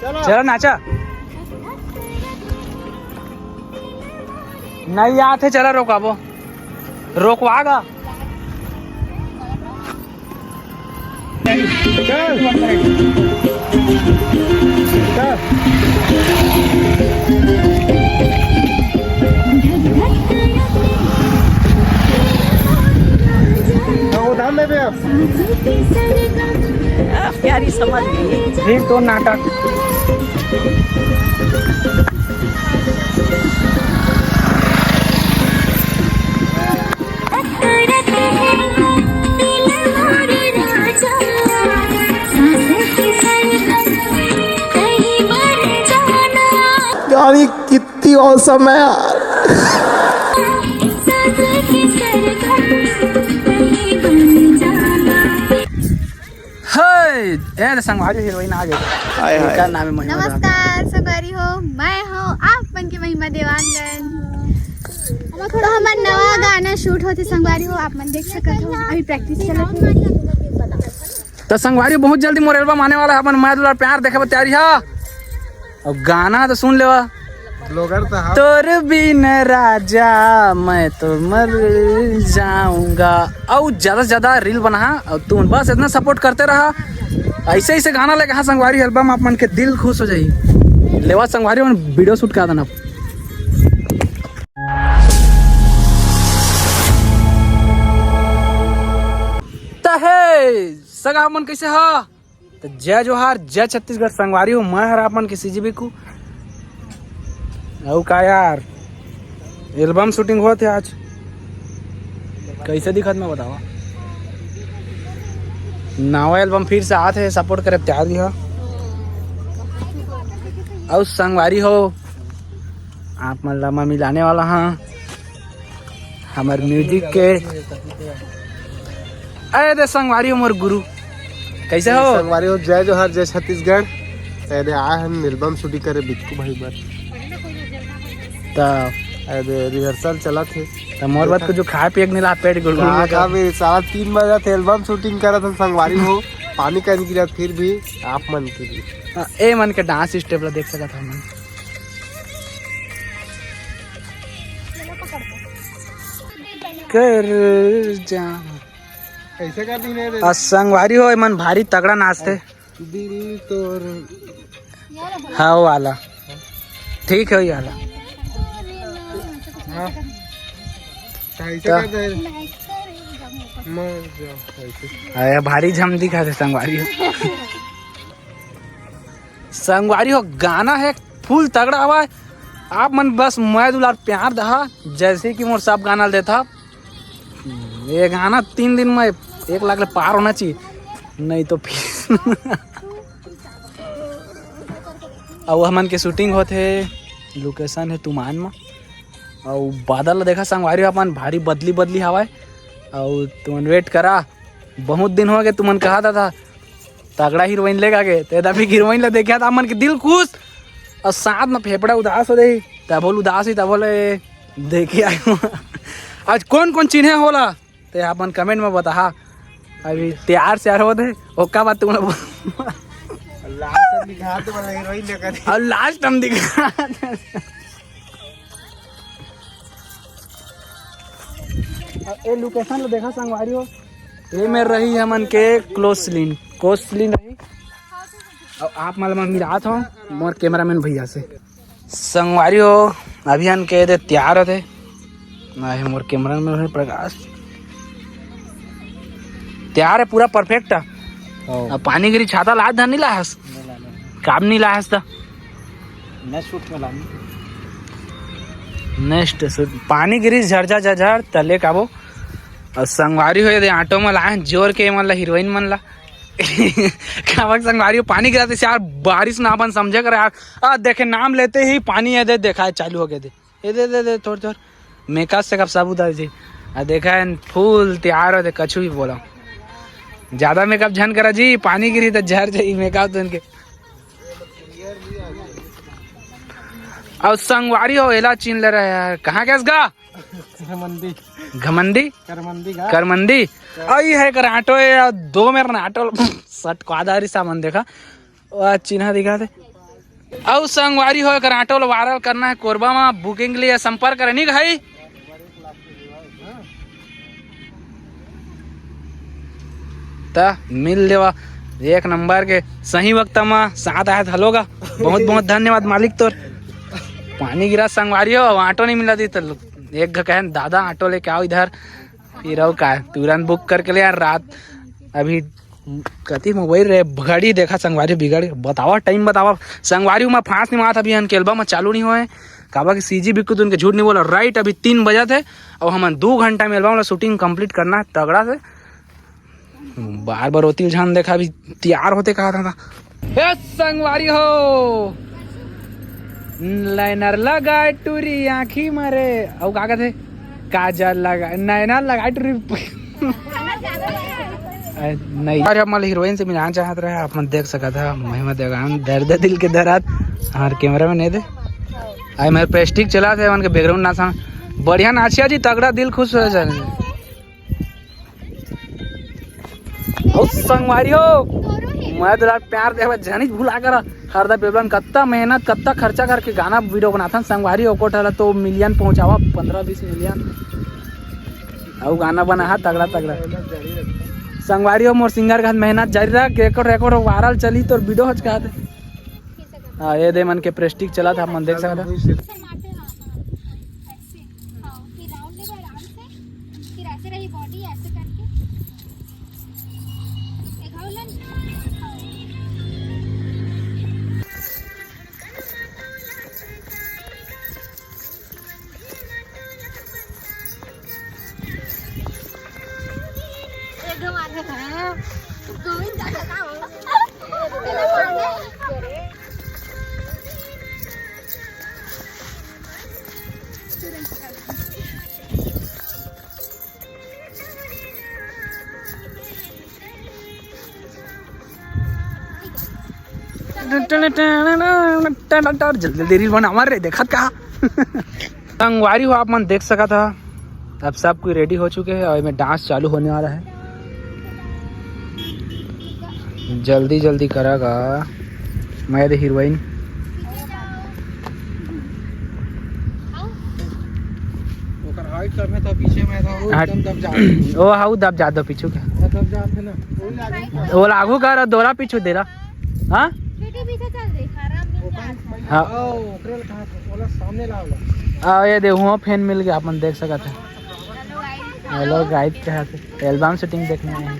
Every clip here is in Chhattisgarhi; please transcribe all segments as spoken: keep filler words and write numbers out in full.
चला नाचा। नहीं आत हे, चला रोकाबो, रोकवा गा। चल। चल। तो उधार लेबे अब। अब प्यारी समझ गई। फिर तो नाटक। यार, ये कितनी औसम है यार। हे, ए रे संगवारी, हीरोइन आ गई। हाय, हाय। एकर नाम है महिमा देवांगन। नमस्कार संगवारी हो, मैं हूँ आप मन के महिमा देवांगन। तो हमर नवा गाना शूट होथे संगवारी हो, आप मन देख सकत हो, अभी प्रैक्टिस चलत हे। तो संगवारी, बहुत जल्दी मोर एल्बम आने वाला है, अपन मया दुलार प्यार देखे बर तैयारी हा। अब गाना तो सुन लेवा। ब्लॉगर तो हम। तोर बिन राजा मैं तो मर जाऊंगा। अउ ज्यादा से ज्यादा रील बना, अउ तुम बस इतना सपोर्ट करते रहा। ऐसे ऐसे गाना लेके हाँ संगवारी, एल्बम आप मन के दिल खुश हो जाई। लेवा संगवारी, मन वीडियो शूट कर देना। त हे सगा मन, कैसे हा? तो जय जोहार, जय छत्तीसगढ़ संगवारी हो, मैं हर आप मन के सीजी बिक्कू। अउ का यार, एल्बम शूटिंग होत हे आज, कैसे दिखत मैं बतावा। नवा एल्बम फिर से आत हे, सपोर्ट करे तैयार दिहा। अउ संगवारी हो, आप मन ला मैं मिलाने वाला हाँ हमर म्यूजिक के। अरे दे संगवारी हो मोर गुरु, कैसे हो? संगवारी हो, जय जोहार, जय छत्तीसगढ़। अरे आए हम एल्बम शूटिंग करे बिक्कू भाई बर। त अरे रिहर्सल चलत हे। त मोर बात कुछ खाए पिए के नहीं ला, पेट गुड़गुड़ का, का भी साला तीन बजे थे एल्बम शूटिंग करत हम संगवारी हो, पानी कहीं गिरत फिर भी आप मन के लिए। हाँ, ए मन के डांस स्टेप ला देख सकत हमन। कर जा। कैसे कर दी नहीं रे? आ संगवारी हो, एमन भारी तगड़ा नाचते। दिल तोर। हाँ, वो वाला। ठीक है, ये वाला। हाँ। कैसे तो कर दे? मर जाओ, कैसे? अरे, भारी झम दिखा थे संगवारी हो। संगवारी हो, गाना है फुल तगड़ा हवा। आप मन बस मया दुलार प्यार दहा, जैसे कि मोर सब गाना ल देथा। ये गाना तीन दिन में एक लाख ले पार होना चाहिए, नहीं तो फिर। अउ हमन के शूटिंग होत हे, लोकेशन हे तुमान म। अउ बादल ल देखा संगवारी हो, अपन भारी बदली बदली हवय। अउ तुमन वेट करा, बहुत दिन हो गए तुमन कहा था, था तगड़ा हीरोइन लेगा के, ते दफी हीरोइन ला देखा था, मन के दिल खुश। अउ साथ में फेफड़ा उदास हो दे, तब बोल उदास ही, तब बोले देखे आए हो। आज कौन कौन चिन्हे होला, ते अपन कमेंट में बताहा। अभी तैयार से हो दे, ओका बात तुम लोग। लास्ट में दिखा दे वाला हीरोइन लेकर। और लास्ट हम दिखा दे। ए लोकेशन ला देखा संगवारी हो, ये में रही हमन के क्लोज सीन, क्लोज सीन रही। अब आप मन ला मैं मिलात हूँ मोर कैमरामैन भैया से। संगवारी हो, अभी हमन के दे तैयार होते। ना है मोर कैमरामैन है प्रकाश। तैयार है पूरा परफेक्ट। हाँ। अब पानी गिरी छाता लाद धर नहीं लाहस? नहीं लाने। काम नहीं लाहस त? नेक्स्ट शूट में लानी। नेक्स्ट शूट, पानी गिरी झरझर झरझर तले काबो। अउ संगवारी हो, ये ऑटो में लाए जोर के, मन ला हीरोइन मन ला। काबर संगवारी हो, पानी गिरा थे यार, बारिश ना अपन समझे कर यार। आ देखे, नाम लेते ही पानी ये दे देखा है चालू हो गए थे। ये दे दे दे थोड़ थोड़ मेकअप से कब साबुत आ जी। आ देखा है फुल तैयार हो दे, कछु भी बोला। ज्यादा मेकअप झन करा जी, पानी गिरी तो झर जाई मेकअप तो इनके। अउ संगवारी हो, एला चिन ले रहे यार, कहाँ गैस गा? घमंडी। घमंडी? करमंदी गा। करमंदी? अई है कर ऑटो है, दो मेर ना ऑटो सटकवा दारी सामान देखा। वो चिन्हा दिखा दे। अउ संगवारी हो, एकर ऑटो ल viral करना हे कोरबा म, booking के लिए संपर्क करे, नहीं भाई? त मिल लेवा एक नंबर के सही वक्त म साथ आए त हलो गा। बहुत बहुत धन्यवाद मालिक तोर। पानी गिरा संगवारी हो, अउ ऑटो नहीं मिला दी त एक घ कहे दादा ऑटो लेके आओ इधर, फिर अउ का तुरंत book करके ले यार। रात अभी कति मोबाइल रे घड़ी देखा संगवारी बिगड़ गे। बतावा टाइम बतावा संगवारी, मैं फांस नहीं मारत अभी हन के एल्बम चालू नहीं होए। काबर कि सीजी बिक्कू तुन के झूठ नहीं बोला, राइट अभी तीन बजत हे अउ हमन दू घंटा में एल्बम ला शूटिंग कंप्लीट करना हे तगड़ा से। बार बार ओतिल झान देखा अभी तैयार होते कहा था। हे संगवारी हो, लाइनर लगाए टूरी आँखी मारे, अउ का कहते, काजल लगा, नैना लगाए टूरी। अ, नहीं। अरे, अब मैं हीरोइन से मिलाना चाहत रहे, आप मन देख सकत हा, महिमा देवान, दर्द दिल के दर्द, हमारे कैमरा में नहीं दे। आई मेरे प्रेस्टिक चला थे, उनके बैकग्राउंड नाचा, बढ़िया नाचिया जी, तगड़ा दिल खुश हो जाए। ओ संगवारी हो, मैं तोला प्यार देवे झनिच भुला कर हरदा बेबलन कत्ता मेहनत, कत्ता खर्चा करके गाना वीडियो बनाथन संगवारी हो, ओको ठला तो मिलियन पहुंचावा, पन्द्रह बीस मिलियन। अउ गाना बना हा तगड़ा तगड़ा। संगवारी हो, मोर सिंगर का मेहनत जारी रख, रिकॉर्ड रिकॉर्ड वायरल चली तोर वीडियो हच कहत। हाँ, ये दे मन के प्रेस्टिक चला था, मन देख सकता। ऐसे मारते, हाँ, हाँ, ऐसे। हाँ, फिर राउंड लेके आराम से, फिर ऐसे रही बॉडी, ऐसे करके। एक घाव लन। हाँ। एक घाव आ गया। गोविंद दादा का हो? जल्दी जल्दी रील बनावा रे, देखत का। संगवारी हो, आप मन देख सकत हा, अब सब कोई रेडी हो चुके हैं और एमे डांस चालू होने वाला है। जल्दी जल्दी करा गा, मैं दे हीरोइन। ओकर हाइट कम है तो पीछे में था, वो हाँ। एकदम दब जात। ओ हाँ, वो दब जात दो पीछू के। वो दब जात है ना। वो लागू कर, दोरा पीछू दे रहा। हाँ? बेटी पीछे चल दे, आराम मिल जात। हाँ। ओ, ओकरे ला कहा था, ओला सामने ला, ओला। आ, ये दे, हुआ फैन मिल गया, अपन देख सकत है। हेलो गाइस, कहा थे एल्बम शूटिंग देखने आए हैं।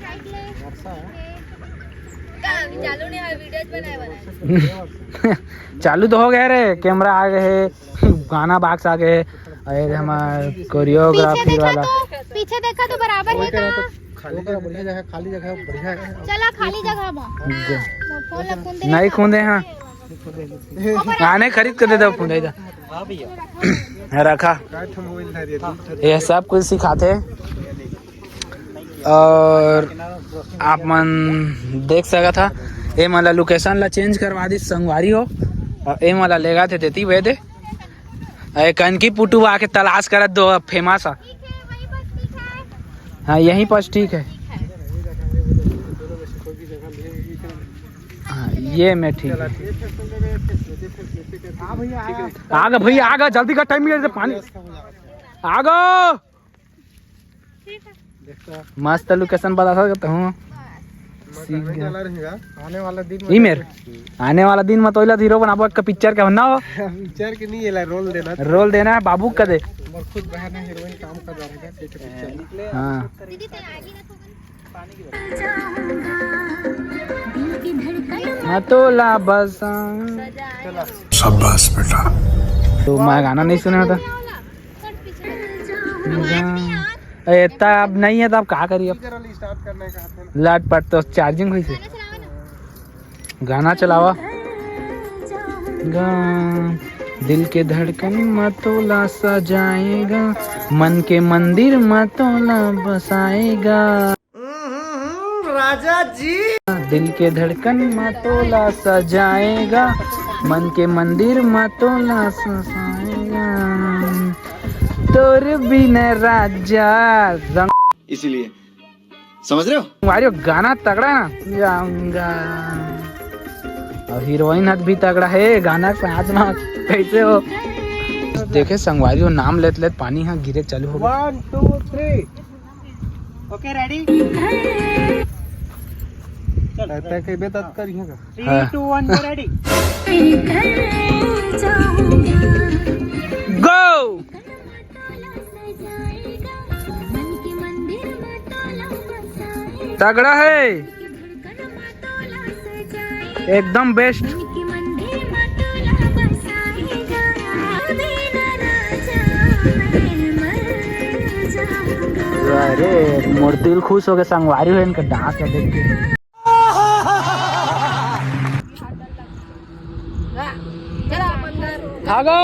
का, अभी चालू नहीं हुआ, वीडियोज बनाए, बनाए। चालू तो हो गया रे, कैमरा आ गए है, गाना बॉक्स आ गए है, और ये हमारा कोरियोग्राफी वाला। पीछे देखा तो बराबर है का? खाली जगह, बढ़िया जगह, खाली जगह, बढ़िया है। चला, खाली जगह बा। फोन ला खूंदे। नहीं खूंदे, हाँ। आने खरीद के दे दो, खूंदे जा। हाँ, रखा। ये सब कुछ सिखाते। और आप मन देख सकत हा, ए मन ला लोकेशन ला चेंज करवा दी संगवारी हो। और ए मन ला लेगा थे देती वे दे। ए कनकी पुटू आके तलाश करत दो, फेमस है। हाँ, यहीं पर ठीक है। हाँ, ये मैं ठीक है। आगा भैया, आगा, जल्दी कर, टाइम मिल पानी। आगा। मस्त लोकेशन बता सकत हूँ। सीख गया। आने वाला दिन ई मेर, आने वाला दिन में तो इला हीरो बनाबो एक पिक्चर के ना हो। पिक्चर के नहीं, एला रोल देना। रोल देना है बाबू का दे। और खुद बहन है हीरोइन, काम कर रहा है, ठीक है, पिक्चर। हाँ। मतोला बस। शाबाश बेटा। तो मैं गाना नहीं सुना था। ए, इतना अब नहीं है तो अब का करिए अब? लटपट तो चार्जिंग हुई से। गाना चलावा। गा, दिल के धड़कन मतोला सजाएगा, मन के मंदिर मतोला बसाएगा। राजा जी। दिल के धड़कन मतोला सजाएगा, मन के मंदिर मतोला सजाएगा। तोर बिना राजा रंग। इसीलिए, समझ रहे हो? मारियो गाना तगड़ा है ना। जाऊंगा। अउ हीरोइन हत भी तगड़ा हे गाना के साथ में। कैसे हो? देखे संगवारी हो, नाम लेत लेत पानी ह गिरे चालू हो गे। One, two, three. Okay, ready? चल, तय कइबे तत कर यहाँ का। Three, हाँ। Two, one, go, ready. Go! तगड़ा हे, एकदम best। अरे मोर दिल खुश हो गे संगवारी हो इनका dance ला देख के। भागो।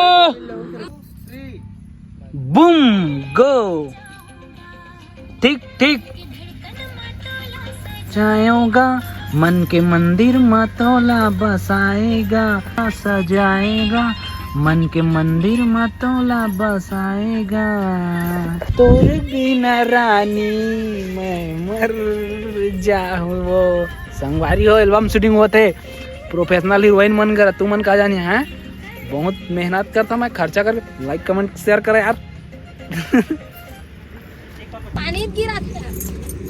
Boom, go। ठीक ठीक। जाएगा मन के मंदिर मा तोला बसाएगा, सजाएगा मन के मंदिर मा तोला बसाएगा। तोर बिना रानी मैं मर जाहूँ। वो संगवारी हो, album shooting होत हे professional हीरोइन मन करा, तुमन का जानी है। बहुत मेहनत करता मैं, खर्चा करके। Like comment share करा यार। पानी गिरा।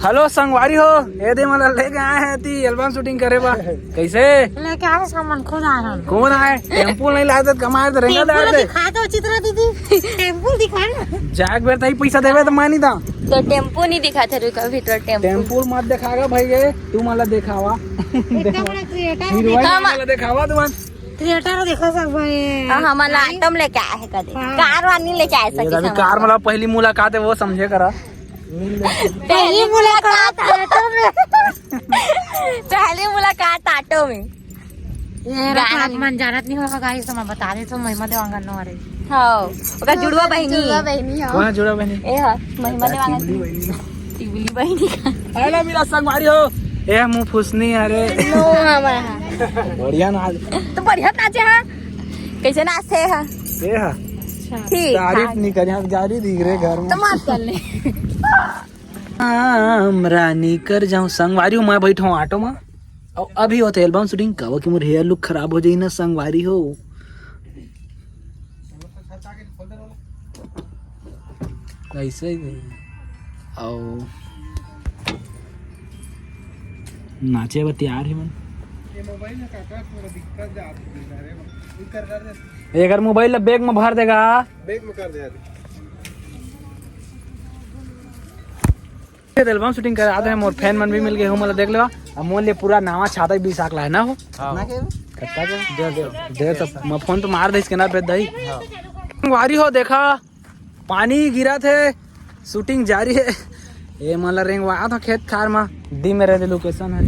Hello संगवारी हो, ए दे मोला लेके आए हे ती album shooting करे बा। कैसे? लेके आए सामान, खुद आए हम। कौन आए? टेम्पू नहीं लाए तो कमाए तो रेंगा टेम्पू दाए दे। दिखा दो चित्रा दीदी, टेम्पू दिखा ना। जाग बेर तही पैसा देवे तो मानी दा। तो टेम्पू नहीं दिखा थे, रुक अभी तो टेम्पू। टेम्पू मत दिखागा भाई, ये तू मला दिखावा। एकदम creator हीरोइन दिखा। मला दिखावा तुमन। Creator देखो सब भाई। हाँ, हमन ला ऑटो में लेके आए हे कदे। हाँ। कार वार नहीं लेके आए ये सके अभी समझ कार लो। मतलब पहली मुलाकात है, वो समझे करा। पहली मुलाकात ऑटो में। पहली मुलाकात ऑटो में। ये गाना रात में। मन जानत नहीं होगा गाइस, तो मैं बता दे तो महिमा देवांगन नो रे। हाँ, ओकर जुड़वा बहिनी। जुड़वा बहिनी, हाँ। कौन है जुड़वा बहिनी? ए हा, महिमा अच्छा, देवांगन। टिबली बहिनी। टिबली बहिनी। अरे मेरा संगवारी हो। ए मुंह फुसनी, अरे। नो हमारा। बढ़िया नाच। तो बढ़िया नाचे हा। कैसे नाचते हा? ए हा। अच्छा। ठीक, तारीफ हाँ। नहीं कर, यहाँ गाली दिख रहे घर में। तो माफ कर ले। हम रानी कर जाऊं संगवारी हो, मैं बैठा हूँ ऑटो में। अउ अभी होथे album shooting, काबर कि मोर hair look खराब हो जाही ना संगवारी हो। ऐसे ही। अउ नाचे बर तैयार हे मन। ये मोबाइल में काका थोड़ा दिक्कत जात हे, अरे, कर, कर दे। एकर मोबाइल ला bag में भर देगा। Bag में कर दे यार। ये album shooting करा दे, मोर fan मन भी मिल गए हो, मतलब देख लेवा। अब मोर लिए पूरा नावा छाता भी साक ला है ना हो। हाँ। कितना के? डेढ़ सौ। डेढ़ सौ। मैं फोन तो मार दे इसके ना बेच दही। हाँ। संगवारी हो देखा, पानी गिरा थे, shooting जारी है। ये मतलब रेंगवा था खेत खार में, दी मेरे location है।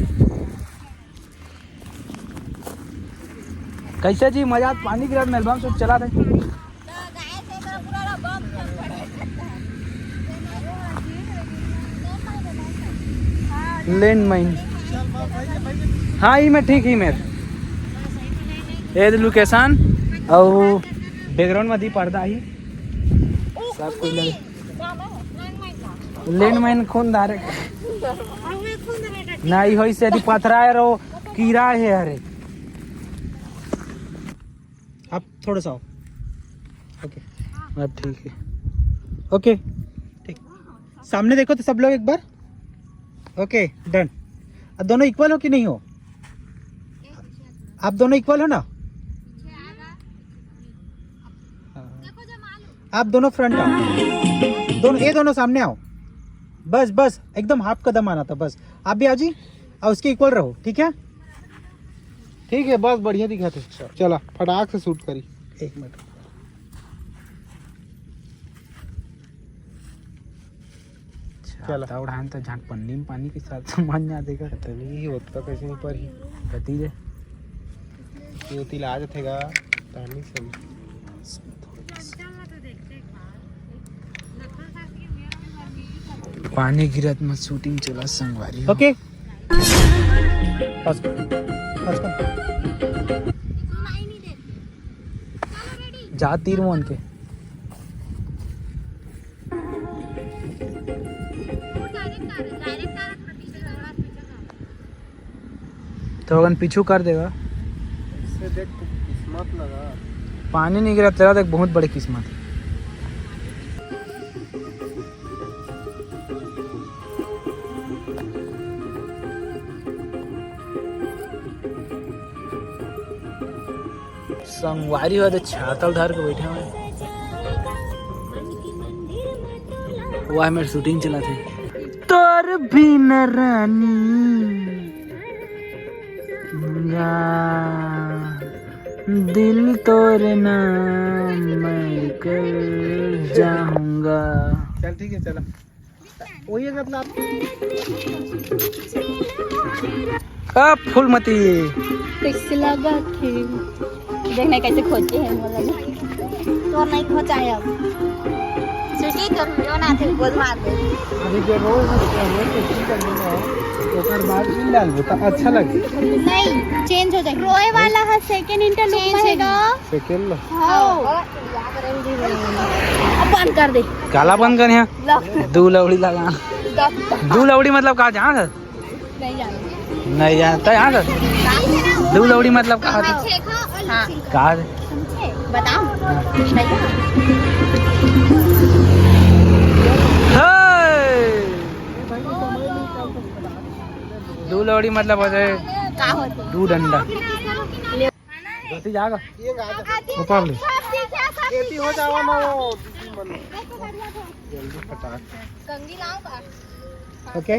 कैसे जी मजा, पानी गिरत में album shoot चला थे। Landmine। हाँ, ई में ठीक ही मेर। ये location अउ background में दी पर्दा ही। सब कुछ लगे। Landmine कौन डारे? नहीं होई से यदि पथरा है रो कीड़ा है। अरे आप थोड़ा सा आओ। OK, अब ठीक है। OK, ठीक, सामने देखो तो सब लोग एक बार। OK, done। अब दोनों equal हो कि नहीं हो? आप दोनों equal हो ना? हाँ। आप दोनों front आओ, दोनों, ये दोनों सामने आओ। बस बस एकदम half कदम आना था बस। आप भी आओ जी, और उसके equal रहो, ठीक है? ठीक है, बस बढ़िया दिखा थे। चला फटाक से shoot करी। एक मिनट। चला। छाता उड़ान तो झाट पन्नी में पानी के साथ समझ ना देगा। तभी होता कैसे नहीं पर ही। कती रे? ये होती ला जाते गा, तानी से। पानी गिरत में shooting चला संगवारी हो। OK। पास कर, पास कर। जा तीर मोहन के। तो अगन पीछू कर देगा। देख, किस्मत लगा। पानी नहीं गिरा तेरा, देख, बहुत बड़ी किस्मत है। संगवारी हो तो छाता ल धर के बैठे हुए। वह मेरे शूटिंग चला थे। तोर बिना रानी गा, दिल तोड़ना मैं कर जाऊंगा। चल ठीक है, चला। वही अगर आप अब फूलमती। कैसे लगा थे? देख ना कैसे खोजे है मोला। तो नहीं खोजा है अब। स्वीटी, तो रो ना थे, गोल मार दे। अभी जो रोए ना, तो रोए तो ठीक कर देना है। ओकर बाद इन डाल दो, तो अच्छा लगे। नहीं, चेंज हो जाए। रोए वाला है, सेकंड इंटरलूड में रहेगा। सेकंड लो। हाँ। अब बंद कर दे। काला बंद कर यहाँ। लो। दू लौड़ी लगा। दू लौड़ी मतलब का जान? नहीं जान। नहीं जान। तो यहाँ से दू लौड़ी मतलब का होता? हाँ। का है? बताओ। हाँ। हे! दू लौड़ी मतलब हो जाए का होता? दू डंडा। जल्दी जाएगा। ऊपर ले। खेती हो जावा ना वो दीदी मन। जल्दी फटाक। कंगी लाओ का? ओके।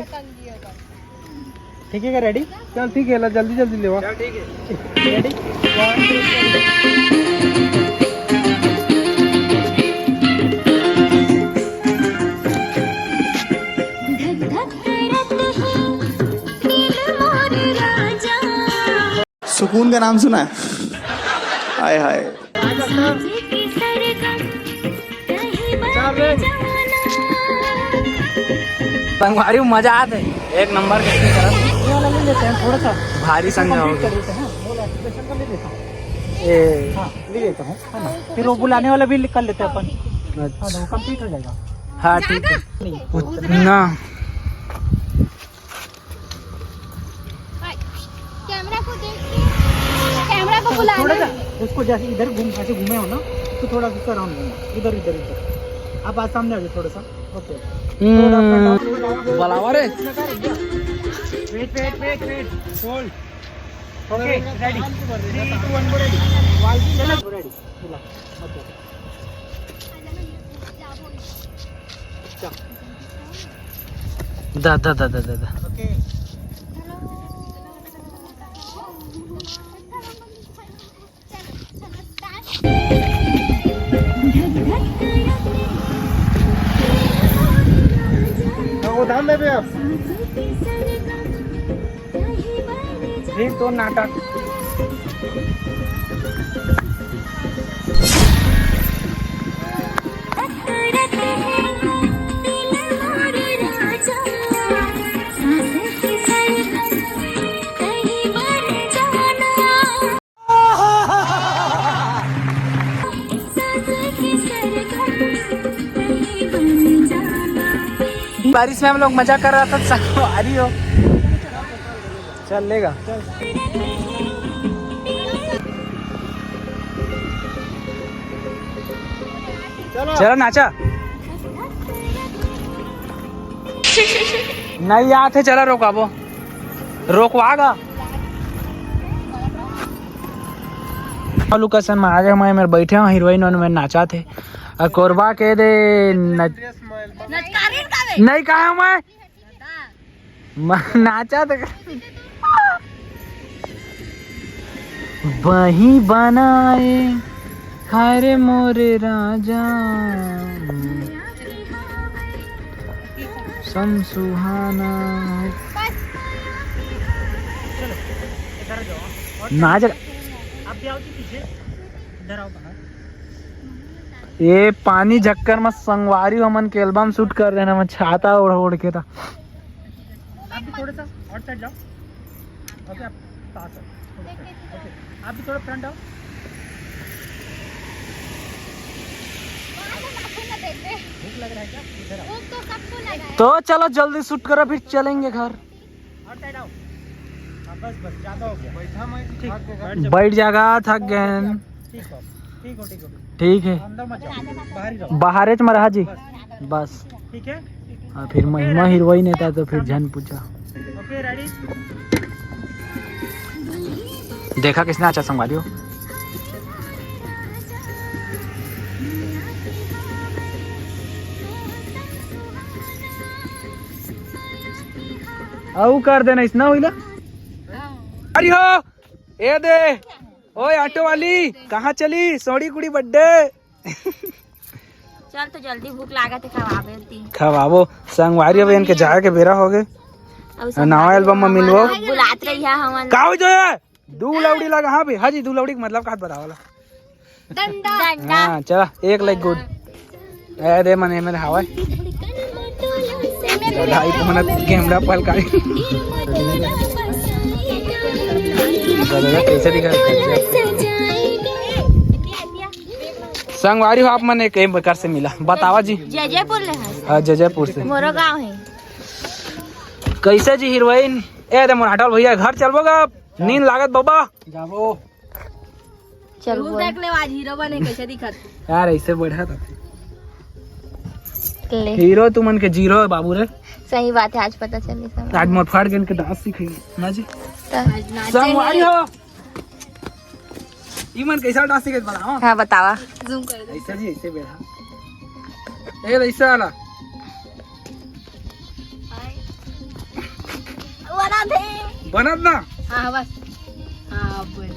ठीक है, रेडी? चल ठीक है, ला जल्दी जल्दी लेवा। चल ठीक है। रेडी? सुकून का नाम सुना है? हाय हाय। संगवारी मजा आते, एक नंबर के। ये वाला ले लेते हैं थोड़ा सा। भारी संग हो गया। ए। हाँ, ले लेता हूँ, है ना? फिर वो बुलाने वाला भी कर लेते हैं अपन। हाँ, तो वो कंप्लीट हो जाएगा। हाँ, ठीक है। नहीं। ना। कैमरा को देख के, कैमरा को बुलाना। थोड़ा सा उसको जैसे इधर घूम, ऐसे घूमे हो ना, तो थोड़ा सा राउंड घूमो, इधर, इधर, इधर। आप आज सामने आ जाओ थोड़ा सा। ओके। हम्म, बुलावा रे। Wait, wait, wait, wait. Hold. Okay, ready. Three, two, one, go, ready. Y G, ready. Okay. दा, दा, दा, दा, दा, दा। ओके। तो वो धान देबे आप। फिर तो नाटक। बारिश में हम लोग मजा कर रहा था, संगवारी हो। चल लेगा। चलो। चलो नाचा। नहीं आते, चला रोकाबो, रोकवागा। लोकेशन में आ गए, मैं मेरे बैठे हूँ, हीरोइन और मैं नाचा थे। और कोरबा के दे नच-, नहीं कहा मैं। म-, नाचा तो बही बनाए, हरे मोरे राजा, सम सुहाना। नाच। ये पानी झक्कर में संगवारी हमन के एल्बम शूट कर रहे हैं, मैं छाता ओढ़ ओढ़ के था। आप भी थोड़ा सा आउटसाइड जाओ। ओके, आप पास आओ। ओके, आप भी थोड़ा फ्रंट आओ। भूख लग रहा है क्या? इधर आओ। तो चलो जल्दी शूट करो, फिर चलेंगे घर। आउटसाइड आओ। बस बस, ज्यादा हो गया। बैठा मैं ठीक, थक गया। बैठ जा। बैठ जागा, थक गए। ठीक हो, ठीक हो, ठीक हो। ठीक है। अंदर मत जाओ, बाहर ही रहो। बाहरेच में रहा जी। बस। बस। ठीक है। और फिर महिमा हीरोइन है तो फिर झन पूछा। ओके, रेडी। देखा किसने अच्छा संभालियो। अउ कर देना इसना होइला। अरे हो, ए दे, ओए ऑटो वाली, कहाँ चली सोड़ी कुड़ी बर्थडे? चल तो जल्दी, भूख लागत है, खवाबे ती। खवाबो। संगवारी, अब इनके जाए के बेरा हो गए। अब नवा एल्बम में मिलबो। बुलात रही है हमन। का हो जो है? दू लौड़ी लगा, हाँ भी, हाँ जी, दू लौड़ी के मतलब का बतावला। डंडा। हाँ, चला, एक लाइक गुड। ए दे मने मेरे हवाई। ढाई को मना गेमड़ा पल का। कैसे दिखा? संगवारी हो आप मन एक एम बेकार से मिला, बतावा जी। जयपुर ले है। हाँ, जयपुर से। मोरो गांव है। कैसे जी हीरोइन? ए दे मोर हटल भैया, घर चलबो गा? नींद लागत बाबा। जाबो। चल बोल। देख ले, आज हीरो बने कैसे दिखत। यार, ऐसे बढ़ा था। ले। हीरो तुमन के जीरो है बाबू रे। सही बात है, आज पता चली सब। आज मोर फाड़ गेन के डांस सीखे ना जी। तो आज नाचे संगवारी हैं। हो। इमन कैसा डांस सीखे बताओ। हाँ, बतावा। जूम कर दे। ऐसा जी, ऐसे बैठा। ए, ऐसा वाला। बना दे। बनत ना? हाँ, बस। हाँ, अब बोल।